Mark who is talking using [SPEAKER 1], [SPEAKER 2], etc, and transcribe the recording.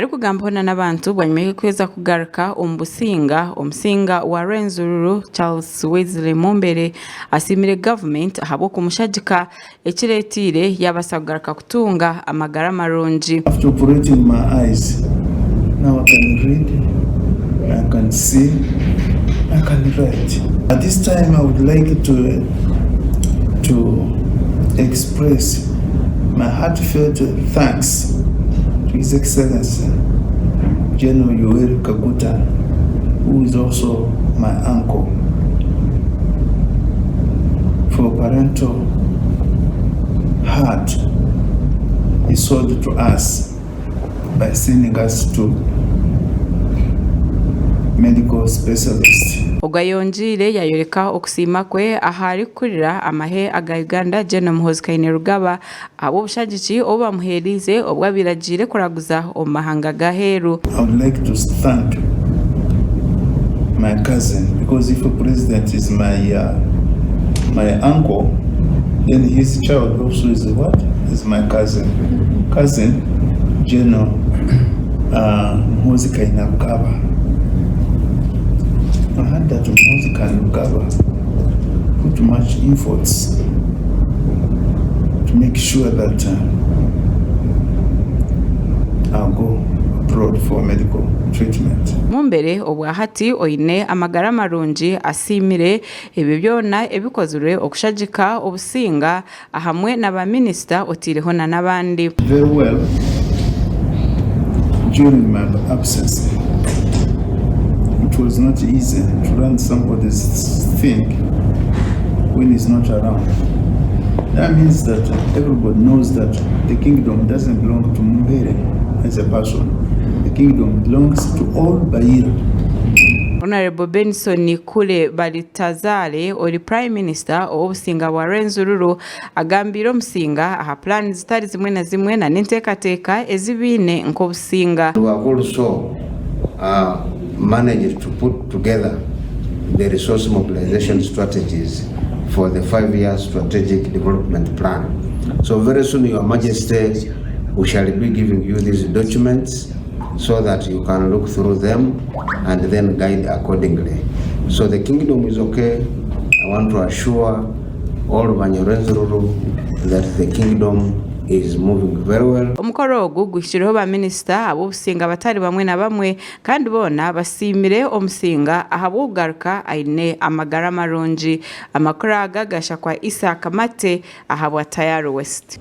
[SPEAKER 1] Arikugambaho na n'abantu bwanyima y'okuheza kugaruka omu Businga, Omusinga wa Rwenzururu Charles Wesley Mumbere asiimire gavumenti ahabw'okumushagika ekireeteire yaabaasa kugaruka kutunga amagara marungi.
[SPEAKER 2] After operating my eyes, now I can read, I can see, I can write. At this time I would like to, to express my heartfelt thanks to His Excellency General Yoweri Kaguta, who is also my uncle, for parental heart he sold to us by sending us to medical specialist.
[SPEAKER 1] Ogu ayongiire yayoreka okusiima kwe aha arikukurira amahe aga Uganda Gen Muhoozi Kainerugaba ahabw'obushagiki obu bamuheeriize obu abaire agiire kuraguza omu mahanga g'aheeru.
[SPEAKER 2] I would like to thank my cousin because if a president is my uh, my uncle then his child also is what is my cousin cousin General uh, Muhoozi Kainerugaba. I heard that Muhoozi Kainerugaba put much efforts to make sure that I'll go abroad for medical treatment.
[SPEAKER 1] Mumbere obwa hati oine amagara marungi asiimire ebyo byona ebikozirwe okushagika Obusinga ahamwe na ba minisita oteireho na n'abandi.
[SPEAKER 2] Very well during my absence. It was not easy to run somebody's thing when he's not around. That means that everybody knows that the kingdom doesn't belong to Mumbere as a person. The kingdom belongs to all Bayira.
[SPEAKER 1] Honourable Benson Kule Balitazaare ori Prime Minister ow'obusinga bwa Rwenzururu agambiire Omusinga aha pulaani zitari zimwe na zimwe na n'enteekateeka ezi baine nk'obusinga.
[SPEAKER 3] We have also managed to put together the resource mobilization strategies for the 5-year strategic development plan. So very soon, Your Majesty, we shall be giving you these documents so that you can look through them and then guide accordingly. So the kingdom is okay. I want to assure all Banyarwenzururu that the kingdom is moving very well.
[SPEAKER 1] Omukoro ogu guhikirweho ba minisita ab'obusinga batari bamwe na bamwe kandi boona basiimire Omusinga ahabw'okugaruka aine amagara marungi. Amakuru aga gashakwa Isaac Mate ahabwa Tayari West.